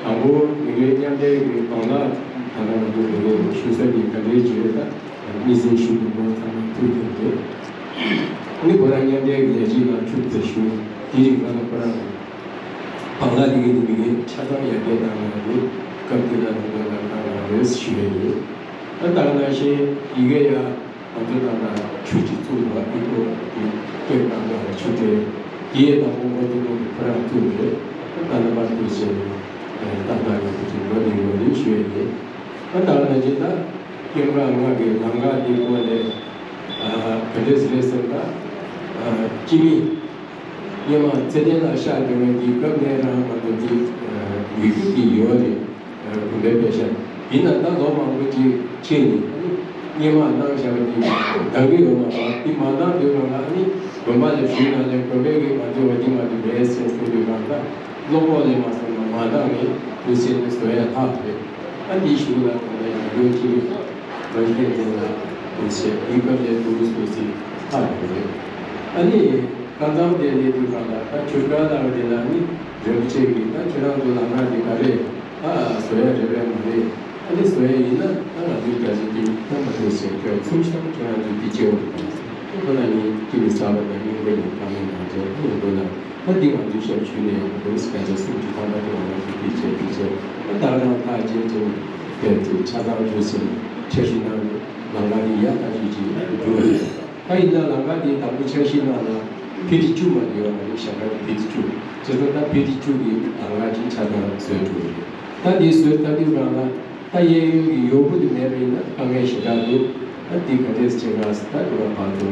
དང་པོ་མི་རིགས་མཉམ་འབྲེལ་གྱི་གདོང་ལ་ད་ལྟ་ང་ཚོ་མི་རིགས་ཞུ་ས་ཀྱི་ག་འདྲའི་བརྗོད་ད་མི་སེར་ཞུ་དགོས་པ་ཚང་མ་ཐུགས་རྗེ་ཆེ། ཨ་ནི་ཁོ་རང་མཉམ་འབྲེལ་གྱི་ལས་བྱེད་ནང་ཆུ་ཚོད་ཞུ་དེ་རིང་ཁ་ལ་ཁོ་རང་བང་ལ་དེ་གའི་མི་རིགས་ཆ་ཚང་ཡར་རྒྱས་བཏང་གནང་རེད། སྐབས་དེ་ལ་ལུང་པ་ལ་བཏང་གནང་རེད་ཞུ་ཡས་ཡིན། ད་ད་ག་ནང་བཞིན་ཡི་གེ་ཡ། ང་ཚོ་ནང་ལ་ཆུ་གཅིག་བཙུགས་འདུག་ཨི་ཀོ་གི་སྐྱེལ་གཏོང་ལ་ཆུ་དེ་རྒྱལ་དང་དབང་པོ་ཐུན་མོང་གི་ཁོ་རང་བཙུགས་རེད། ད་ལྟ་བར་དུ་བྱས་ནས་ཏག་ཏག་ཡོད་པ་ཅིག་འགྲོ་བསྡད་ཡོད་རེད་ཞུ་ཡས་ཡིན། ད་ད་ནང་བཞིན་ད་སྐྱེམས་ར་ལྔ་གི་ལམ་ཁ་འདི་སྐོར་ལས་ག་འདྲས་རེད་ཟེར་ན། སྤྱི་མི་སྔོན་མ་ཚེ་བརྟན་ལགས་གཤགས་བྱུང་བའི་དུས་སྐབས་ནས་རང་ང་ཚོ་འདི་ཡོད་རྒྱུ་གི་ཡོད་རེད། དགོན་པའི་པད་ཤག་ཡིན་ན་ད་ལོ་མང་པོ་ཅིག་ཕྱིན་ནས་ཨ་ནི་སྔོན་མ་གནང་བཞག་པ་དེ་འདང་གི་ཡོད་མ་རེད། དེ་མ་འདང་དུས་སྒང་ལ་ཨ་ནི་དགོན་པ་ལ་ཞུས་ན་ལས་དགོན་པའི་གི་ང་ཚོ་བ་དེ་མ་དེ་རེད་ཟེར་གསུངས་དུས་སྒང་ལ་བློ་ཁོག་ལས་མ་སོང་ན་མ་འདང་ནས་དུས་ཚོད་ནས་བཟོ་ཡ་ལྷག་རེད། ཨ་འདི་ཞུ་ལ་དགོན་པའི་ཡང་སྒོས་ཅི་རེད། མ་གཞི་དེ་ལ་དུས་ཚོད་དེའི་སྐབས་ལས་དུས་སུ་ཅིག་ལྷག་རེད། ཨ་ནི་ཁ་མཚམས་དེ་ལས་དུས་སྒང་ལ་ད་ཆོས་གྲྭ་ལ་དེ་ལ་ནི་རིན་པོ་ཆེ་གི་ད་ཁྱེད་རང་ཚོ་ལམ་ཁ་དེ་ག་རེད། ཨ་བཟོ་ཡ་རེད་པས་མ་རེད། ཨ་ནི་བཟོ་ཡ་ཡིན་ན་ད་ང་ཚོའི་རྒྱ་ཆེ་དེ་ཐོན་མ་ཐུབ་ཟེར། ཁྱོད་ཚུམ་ཤང་ཁྱེད་རང་ཚོའི་དེ་སྐྱེ་བོ་དང་ཁོ་ན་ནི་ཁྱེད་མི་ཚ་བ་དང་སྙིང་པོ་ཡིན་ཁ་མེད་ནང་ཚོ་ཨ་ནི་འགྲོ་ན་ད་འདི་ང་ཚོའི་ཞབས་ཞུ་ནས་ཡང་འགྲོ་སི་ཀ་ཚ་སུམ་ཅུ་ཐམ་པ་དེ་ང་རང་ཚོ་དེ་བྱས་དེ་བྱས་ཨ་ད་རང་ཐག་བཅད་བྱས་ནས་ཕེབས་ཏེ་ཆ་ཚང་འགྲོ་ཟིན་འཆར་གཞི་གནང་ནས་ལམ་ཁ་དེ་ཡག་ཐག་ཆོད་ཅིག་འགྲོ་བ་རེད། ད་ཡིན་ན་ལམ་ཁ་དེ་དང་པོ་འཆར་གཞི་ནང་ལ། ཕི་ཊི་བཅུ་མ་ཡོད་མ་རེད། ཞབས་ཁྲ་གི་ཕི་ཊི་བཅུ། བྱས་ཙང་ད་ཕི་ཊི་བཅུ་གི་ལམ་ཁ་ཅིག་ཆ་ཚང་བཟོས་འགྲོ་གི་རེད། ད་འདི་བཟོས་ཚར་དུས་སྒང་ལ་ད་གཡས་གཡོན་གྱི་ཡོག་བུ་དེ་མེད་པ་ཡིན་ན་དཀའ་ངལ་ཞེ་དྲག་འདུག་ད་འདི་ག་འདྲས་བྱེད་ག་ཟེར། ད་འདི་བ་བར་དུ་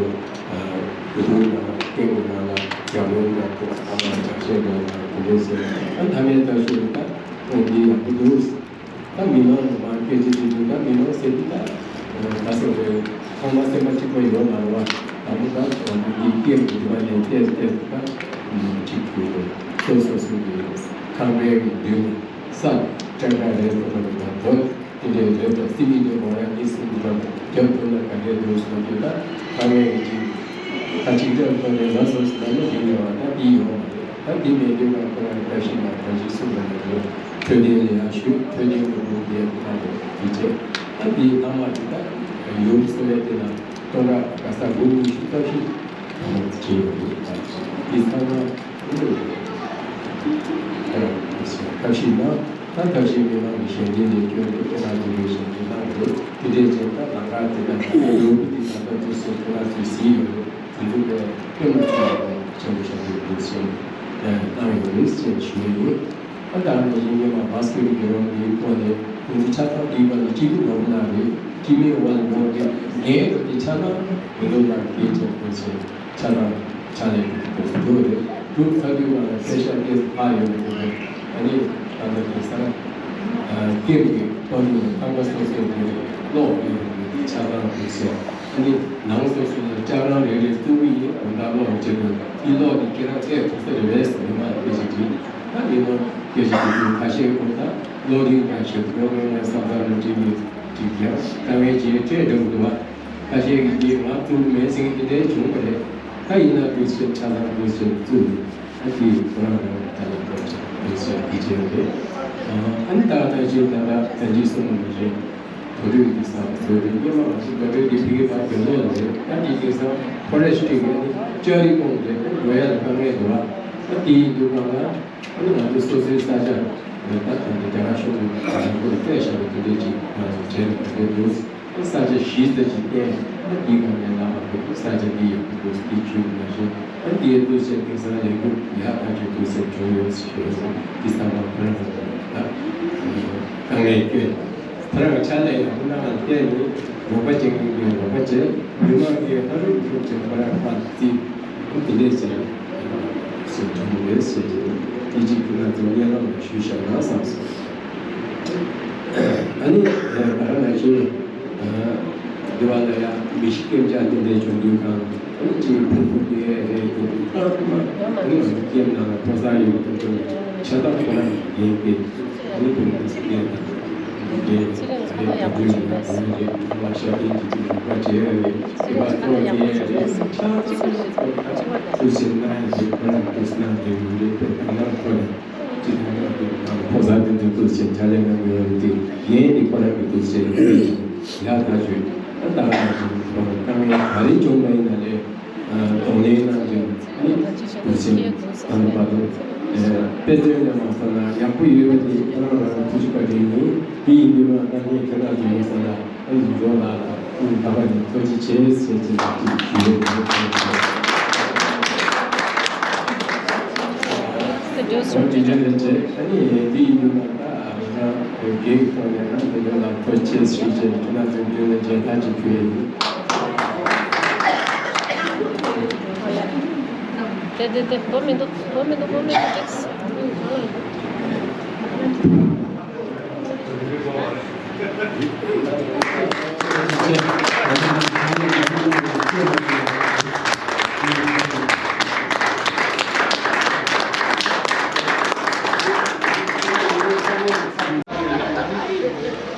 བོད་ཐུག་ནང་སྐད་འགོ་ནང་ལ་རྒྱབ་ལོན་དང་ཐུག་ཚང་མ་ལྗགས་བཤད་དང་དེ་འདྲས་བྱས། ད་མཐའ་མའི་ལྟ་ཞོར་ད་འདི་ཡག་པོ་འདུག་ད་མི་མང་ལ་མར་སྐད་ཆ་དྲིས་དུས་ད་མི་མང་ཟེར་གྱི་ད་ད་ཟེར་བའི་ཚང་མ་སེམས་པ་གཅིག་པ་ཡོད་མ་རེད་བ། ད་མོ་ད་ང་ཚོ་འདི་སྐད་མི་འདུག་པ་ནས་བལྟས་བལྟས་ད་གཅིག་གྱུར་སོ་སོ་སོ་གི་ཁང་པའི་གི་མདུན་ས་སྐྲ་སྐྲ་རེད་ཟེར་བ་ད་དོན་དེ་འདྲའི་རེད། ད་སི་མི་འདྲ་མོ་ཡང་མི་སྲིད་འདི་ལ་རྒྱབ་ཐུབ་ན་ག་འདྲའི་འདུག་ཟེར་དུས་ད་ཁང་པའི་གི་ཅིག་ད་ཅིག་རྒྱབ་ཐུབ་ནས་ལ་སོ་སོ་ལ་ནི་དེ་ཡོད་བ། ད་འདི་ཡོད་མ་རེད། ད་འདི་མེད་དུས་ང་ཁོ་རང་བཀྲ་ཤིས་ལ་བཀྲ་ཤིས་གསུངས་པ་ནས་འགྲོ། འཕྲོད་བསྟེན་ལ་ཡང་ཞུ། འཕྲོད་བསྟེན་གྱི་འགྲོ་དེ་ཡང་ཐང་དུ་དེ་བྱས། ད་འདི་ལྷག་མ་དེ་ད་ཡོད་སོ་ཡ་དེ་ལ་སྟོན་ར་ག་ས་དགུ་ཉི་ཤུ་རྩ་བཞི་བྱས་ཡོད་རེད། ད་འདི་ཚང་མ་ཐབས་ཤེས་གནང་། ད་ཐབས་ཤེས་མི་མང་གི་ཞལ་འདེབས་ལས་སྐྱོན་དུ་ཁྱེད་རང་ཚོ་གི་ཞལ་འདེབས་གནང་དགོས། དེ་འདྲས་བྱས་ད་ལམ་ཁ་དེ་དང་ཡོད་དེ་ད་ལྟ་དུས་སུ་ཁྱེད་རང་ཚོས་གཟིགས་ཡོད་རེད། དེ་ཚོ་ལས་སྐྱོན་མ་ཆགས་པ་ཆེན་པོ་ཆགས་ཡོད་འདུག་ཟེར་གནང་ཡོད་རེད་ཅེས་ཞུ་ཡི་ཡོད། ཨ་ད་ནི་ཡིན་ཉེ་མ་བ་སྐྱོན་གྱི་རོགས་འདིའི་ཐོག་ནས་དེ་ཚོ་ཆ་ཚང་འདིའི་བར་ལ་སྤྱི་འཐུས་ནོར་བུ་ལགས་རེད། སྤྱི་མི་དབང་ནོར་གྱི་འགན་དུ་དེ་ཆ་ཚང་མི་ནོར་ལགས་འགན་ཆེན་པོ་ཆེ་ཆ་ཚང་ཕྱག་ལས་ཀྱི་དུས་སུ་འགྲོ་རེད། གྲུབ་ཚར་དུས་བར་ལ་ཕལ་ཆེར་ཏོག་ཙམ་ཕར་ཡོང་གི་འདུག་ཨ་ནི་ད་ལྟ་དེང་སང་སྐྱེམས་ཀྱི་དཔལ་འབྱོར་ལ་རྐང་པ་སོ་སོའི་དེ་ཀློག་ཡོད་རེད། ཆ་ཚང་དུ་ཟེར། ཨ་ནི་ནང་སོ་སོ་ལ་ལྕགས་རང་རེ་རེ་བཙུགས་ཀྱི་ཡིན། དགོང་དག་ཀློག་བྱེད་དགོས། འདི་ཀློག་འདི་ཁྱེད་རང་སྐད་ཐུག་ས་རེད་པས་ཟེར་མི་མང་སྐད་ཆ་དྲིས། ད་མི་མང་སྐད་ཆ་དྲིས་དུས་ཁ་ཤས་ཀྱིས་ད་ཀློག་རིན་གྱང་ཞིག་ཡོང་ངེས་ངས་བསམ་ཚར་མི་འགྲིག་མི་འགྲིག་ཀྱང་ད་ངས་རྗེས་སྤྲད་འགྲོ་གི་འདུག་བ། ཁ་ཤས་ཀྱིས་འདི་ང་བཙུགས་མེད་ཟེར་གྱི་འདི་འདྲའི་བྱུང་བ་རེད། ད་ཡིན་ན་དུས་ཚོད་ཆ་ཚང་དུས་ཚོད་བཙུགས་ནས་ཨ་ཅེ་ཁོ་རང་རང་ད་ལ་འགྲོ་ཆ་དུས་ཚོད་འདི་བྱས་རེད། ཨ་ནི་ད་ལྟ་ཅིག་ད་ལྟ་ད་ཅིག་གསུངས་པ་རེད། གོ་སྒྲིག་གི་ས་བཟོས་རེད། སྔོན་མ་ང་ཚོ་གོ་སྒྲིག་གི་ཕ་གི་བར་དོན་ལོག་རེད། ད་འདི་དེང་སང་ཕོ་རེ་སི་ཊི་གི་ནི་ལྕགས་རི་ཀོང་རེད། འགྲོ་ཡ་ལ་དཀའ་ངལ་འདུག་ཨ། ད་དེ་ཡིན་དུས་གང་ལ་ཨ་ནི་ང་ཚོ་སོ་སོའི་ས་ཆ་རེད། ད་དེ་འདི་རྒྱ་གར་ཤོག་གི་ང་ཚོ་སྤྲད་བཞག་པའི་དེ་འདྲས་ཅིག་ང་ཚོ་བྱས་ནས་གོ་སྒྲིག་འདུག་ས་ཆ་བཞི་ཙམ་ཅིག་བསྟན། ཨ་འདི་གང་ནས་ལམ་བར་དུ་ས་ཆ་འདི་ཡག་པོ་འདུག་འདི་ཆུ་ཡིན་ན་བཞིན། ཨ་འདིའི་དུས་ཚོད་དེང་སང་ལས་འགུལ་ཡག་ཐག་ཆོད་དུས་ཚོད་བྱུང་ཡོད་ཞེས་འདི་ཚང་མ་ཁོ་རང་ཚོ་ད་དཀའ་ངལ་སྐྱོན། ཁོ་རང་ཕྱག་ལས་ཡག་པོ་གནང་བར་བརྟེན་ནས་རོགས་པ་བྱེད་མཁན་གྱིས་རོགས་པ་བྱས། མི་མང་གིས་ཧ་རུ་ཐུག་ཅིག་ཁོ་རང་ཕར་བརྩིས། ཨ་འདི་འདྲས་བྱས་ནས་ཟེར་བྱུང་རེད་ཟེར་གྱི་འདུག་དེ་གཅིག་ཁོ་རང་ཚོ་སྙན་ལམ་ཞུས་བཞག་ན་བསམ་སོང་། ཨ་ནི་ད་ག་ནང་བཞིན་འདི་བ་ལ་ཡང་མི་ཤི་རྐྱེན་ཆག་དེ་འདྲའི་བྱུང་དུས་གང་ཨ་ནི་གཅིག་ཕུ་ཕུ་དེ་རེད་དེ་ཨ་ནི་ང་ཚོ་རྐྱེན་ནང་ལ་ཕོ་གསར་ཡོད་དེ་ཚོ་ཆ་ཚང་ཁོ་རང་གི་འགན་དེ་ཨ་ནི་ཕུ་ཕུ་ཚོ་རྐྱེན་དང་དེ་རེད་ད་དུས་ཡིན་ན་གང་རེད་ཁོ་ལ་ཤ་སྟོན་གྱི་དུས་རོགས་པ་བྱེད་ཡ་རེད། དེ་བ་ཐོག་དེ་ཡ་རེད་ཆ་ཚང་ཁོ་ཐག་ཐུགས་ཆེ་གནང་ཡ་རེད། ཁོ་རང་དུས་གནང་དེ་ཡོད་རེད་དེ་གང་ལ་ཁོ་རང་། སྤྱི་ཚོགས་ནང་དུ་ཕོ་གསར་དེ་ཚོའི་ཐུགས་ཆེ་ཕྱག་ལས་གནང་དགོས་ཡོད་དེ་ཡིན་དེ་ཁོ་རང་གི་ཐུགས་ཆེ་ཡག་ཐག་ཆོད། ད་ལྟ་ང་ཚོ་དཀའ་ངལ་ག་རེ་བྱུང་བ་ཡིན་ན་ལས་གདོང་ལེན་གནང་རྒྱུ་ཨ་ནི་ཐུགས་ཆེ་ད་ལྟ་བར་དུ་དཔེ་མཚོན་ལས་མ་བསམ་ན་ཡག་པོ་ཡོད་པ་དེ་ཁོ་རང་རང་ཐུགས་རྗེ་བཀའ་དྲིན་ཡིན། དེ་ཡིན་དུས་ང་ད་ངས་ཁྱེད་རང་ཚོ་ཡིན་བསམ་ན། ཨ་ནི་མགྱོགས་ལ་ཨ་ནི་ད་བར་ནས་ཐུགས་རྗེ་ཆེ་ཟེར་ཅེས་ཞུ་ཡོད་རེད། ཨ་ནི་དེ་ཡིན་དུས་ང་ད་ང་རང་བོད་སྐད་ཀྱི་ཐོག་ནས་ཨ་ནི་མགྱོགས་ལ་ཐུགས་རྗེ་ཆེ་ཞུ་ཅེས་ཁྱེད་རང་ཚོའི་མདུན་ལ་མཇལ་ཁ་ཅིག་ཕུལ་ཡིན། དེ་དེ་དེ་བོ་མི་འདུག་བོ་མི་འདུག་བོ་མི་འདུག་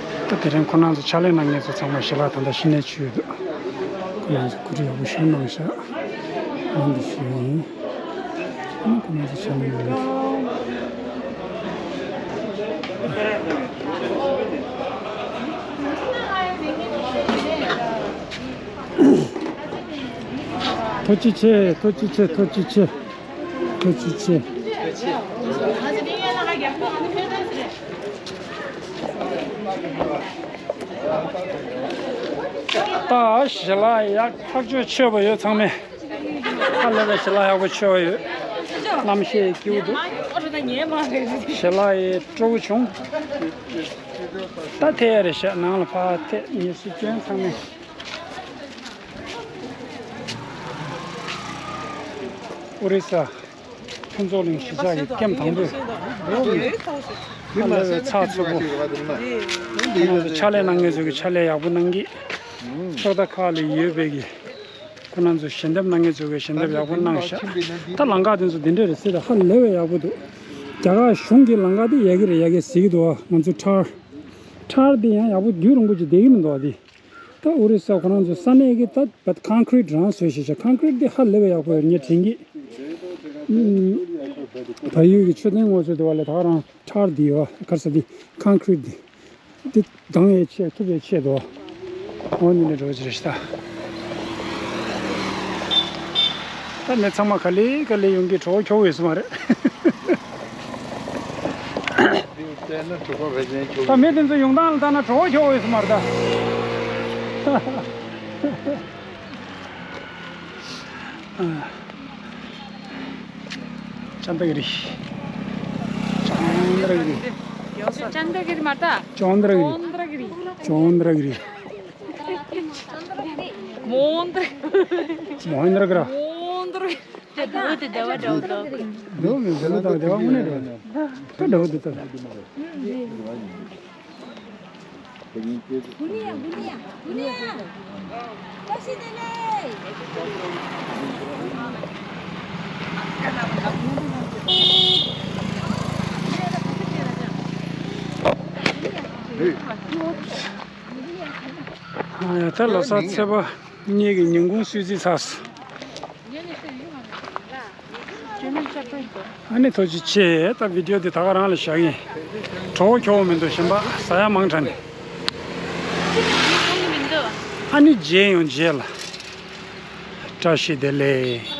ད་དེ་རིང་ཁོ་རང་ཚོ་ཕྱག་ལས་གནང་མཁན་ཚོ་ཚང་མ་ཞལ་ལག་ད་ལྟ་ཕྱི་ནས་མཆོད་འདུག་ཁོ་རང་ཚོ་སྐུ་དྲིན་ཡག་པོ་ཞིག་གནང་ཤག་ཨང་དུ་ཞུ་ཡིན། ཨ་ནི་ཁོ་རང་ཚོ་ཕྱག་ལས་གནང་མཁན། ཐུགས་རྗེ་ཆེ། ཐུགས་རྗེ་ཆེ། ཐུགས་རྗེ་ཆེ། ཐུགས་རྗེ་ཆེ། ད་ཞལ་ལག་ཡག་ཐག་ཆོད་མཆོད་པ་ཡོད་ཚང་མས། ལས་པའི་ཞལ་ལག་ཡག་པོ་མཆོད་ཡོད། རྣམ་ཤེས་སྐྱིད་པོ་འདུག་ཞལ་ལག་ཡི་སྤྲོ་བོ་བྱུང་། ད་ཐད་ཡ་རེད་ཤག་ནང་ལ་ཕར་ཐད། ངེད་སྲིད་སྐྱོན་ཚང་མས། ཨོ་རི་ས། ཕུན་ཚོགས་གླིང་གཞིས་ཆགས་ཀྱི་ཀེམ་དང་པོས་ཁ་ལས་པའི་ཚགས་ཚུད་པོ། ཁོ་རང་ཚོ་ཕྱག་ལས་གནང་མཁན་ཚོ་གི་ཕྱག་ལས་ཡག་པོ་གནང་གི། ཕྱོགས་མཐའ་ཁག་ལ་ཡོད་པའི་གི། ཁོ་རང་ཚོ་ཞལ་འདེབས་གནང་མཁན་ཚོ་གི་ཞལ་འདེབས་ཡག་པོ་གནང་ཤག་ད་ལམ་ཁ་དེ་ཚོ་འདི་འདྲ་རེད་ཟེར་ད་ཧ་ལས་པའི་ཡག་པོ་འདུག་རྒྱ་གར་གཞུང་གི་ལམ་ཁ་དེ་ཡག་གི་རེད། ཡག་གི་ཟེར་གི་འདུག་ང་ཚོ་ཁྲར་ཁྲར་དེ་ཡང་ཡག་པོ་རྒྱུན་རིང་པོ་ཅིག་བསྡད་ཀྱི་མི་འདུག་ཨ་དེ། ད་ཨོ་རི་ས་ཁོ་རང་ཚོ་ས་གནས་ཀྱི་ད་བད་ཀོན་ཀི་རིད་རང་བཟོས་ཤེས་ཤག་ཀོན་ཀི་རིད་དེ་ཧ་ལས་པའི་ཡག་པོ་ཡོད་ངས་དྲན་གི། ཨུམ། བལ་ཡུལ་གྱི་མཆོད་རྟེན་ངོ་ཚོས་དེ་བ་ལས་ད་ག་རང་ཁྲར་དེ་ཡོད་ག་ས་དེ་ཀོན་ཀི་རིད་དེ། དེ་གང་ཡས་ཆེ་ཐུབ་ཡས་ཆེ་དོ། འོ་ནི་ནི་འགྲོ་ཅི་རེད་ཤི་ད། ད་མི་ཚང་མ་ག་ལེ་ག་ལེ་ཡོང་གི་གྲོད་ཁོག་ཡོད་ས་མ་རེད། ད་མི་དེ་ཚོ་ཡོང་སྟངས་ལ་ལྟ་ན་གྲོད་ཁོག་ཡོད་ས་མ་རེད་ད། ཨ། ཅན་དག་རི། ཅན་དག་རི། ཅན་དག་རི་མ་ད། ཅན་དག་རི། ཅན་དག་རི། ཅན་དག་རི། མོན་དག་རི། མོན་དག་རི། མོན་དག་རི། དེ་འདྲ་བོ་དེ་བདེ་བ་འདྲ་བོ་འདུག་འདྲ་བོ་མི་འདུག་ད་བདེ་བ་དངོས་གནས་འདྲ་བོ་འདུག་ད་འདྲ་བོ་འདུག་ད། ཨ་ཡ་ད་ལོ་གསར་ཚེས་པ་གཉིས་ཀྱི་ཉིན་གུང་གསོལ་ཚིགས་ཚར་སོང་། ཨ་ནི་ཐུགས་རྗེ་ཆེ། ད་བི་ཌིའོ་འདི་ད་ག་རང་ལ་བཞག་ཡིན། གྲོད་ཁོག་མི་འདུག་གཞན་པ་ཟ་ཡ་མང་དྲགས་ནས། ཨ་ནི་རྗེས་ཡོང་རྗེས་ལ། བཀྲ་ཤིས་བདེ་ལེགས།